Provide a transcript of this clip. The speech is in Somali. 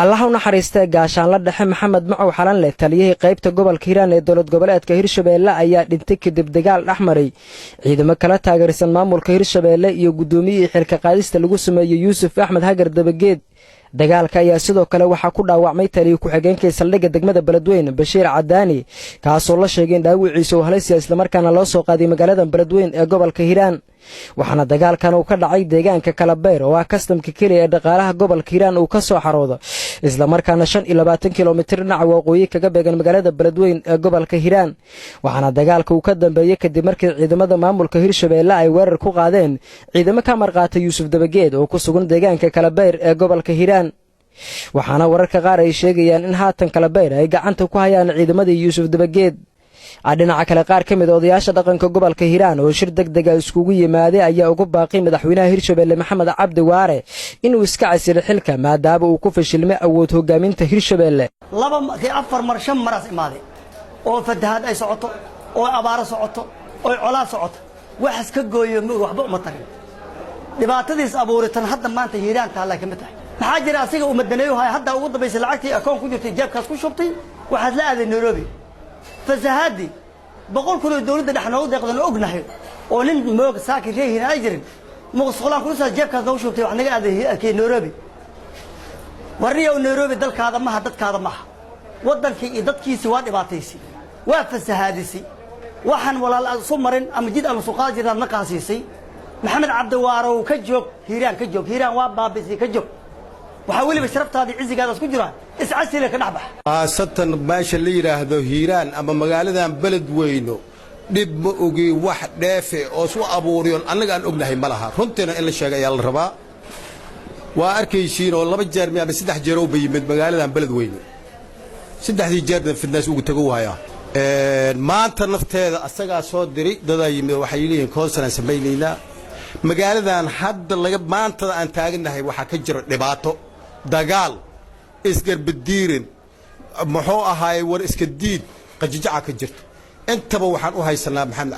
Allaha u naxariistee Gaashaanla Dhexe Maxamed Macow Xalanleh, taliyihii qaybta gobolka Hiiraan ee dowlad goboleedka Hirshabeelle, ayaa dhintay kadib dagaal dhexmaray ciidamo kala taageersan maamulka Hirshabeelle iyo guddoomiyihii xilka qaadista lagu sameeyey, Yuusuf Axmed Hagar Dabageed. Dagaalka ayaa sidoo kale waxaa ku dhaawacmay taliya ku-xigeenkii saldhigga degmada Beledweyn, Bashiir Cadaani, kaasoo la sheegay in dhaawiciisa uu halis yahay, islamarkaana loo soo qaaday magaalada Beledweyn ee gobolka Hiiraan. Waxaana dagaalkan uu ka dhacay deegaanka Kalabayr, oo ah kastamka keliya ee dhaqaalaha gobolka Hiiraan uu ka soo xaroodo, islamarkaana 25 kilomitir dhinaca waqooyi kaga beegan magaalada Beledweyn ee gobolka Hiiraan. Waxaana dagaalka uu ka dambeeyey kadib markii ciidamada maamulka Hirshabeelle ay weerar ku qaadeen ciidamo ka marqaatay Yuusuf Dabageed oo ku sugan deegaanka Kalabayr ee gobolka Hiiraan. Waxaana wararka qaar ay sheegayaan in haatan Kalabayr ay gacanta ku hayaan ciidamadii Yuusuf Dabageed. Dhinaca kale, qaar ka mid a odayaasha dhaqanka gobolka Hiiraan oo shir deg dega iskugu yimaaday ayaa ugu baaqay madaxweynaha Hirshabeelle, Maxamed Cabdi Waare, inuu iska casilo xilka, maadaama uu ku fashilmay awood hogaaminta Hirshabeelle. Laba, afar mar, shan maraas imaaday oo fatahaad ay socoto, oo abaaro socoto, oo colaad socoto, waxas ka gooyo ma waxba uma tarin. Dhibaatadiis abuuritan hadda maanta Hiiraan taallaa kama tahay. Maxaa jira? Asiga uu madaneeyo haya. Hadda ugu dambaysay lacagtii akoon ku jirtay jeebkaas ku shubtay, waxaad la aaday Nairobi. Fasahaadii 100,000 oo dawladda dhex noogu deeqdan ognahay oo nin moog saaki reehin ay jirin, muqsuqlaan kulusaas jeebkaas noogu shubtay, wax naga aaday Nairobi. Warniyow, Nairobi dalkaada maha, dadkaada maha. Waddankii iyo dadkiisii waa dhibaataysay, waa fasahaadisay. Waxaan walaal aad isu marin ama jid aan isu qaadi jirnaad na qaasiisay. Maxamed Cabdiwaarow, ka joog Hiiraan, ka joog Hiiraan, waa baabisay, ka joog. Waxaa weliba sharaftaadii cizigaadaas ku jira iscasile, ka dhex bax. Khaasatan meesha la yidhaahdo Hiiraan ama magaaladan Beledweyno, dhib ma ogi, wax dheefe oo isu abuuriyoon annaga aan ognahay ma laha. Runtiina in la sheega ayaa la rabaa. Waa arkaysiin oo laba jeer mi ama saddex jeer oo ba yimid magaaladan Beledweyne, saddexdii jeerna fidnaas ugu tago waaya. Maanta nafteeda asagaa soo diray dadaa yimid, waxay leeyihiin council aan samaynaynaa. Magaaladan hadda laga maantada aan taagannahay waxaa ka jira dhibaato, dagaal, isgarbadiirin, muxuu ahaaye, war iska diid, qajijaca ka jirto. Intaba waxaan u haysanaa Maxamed.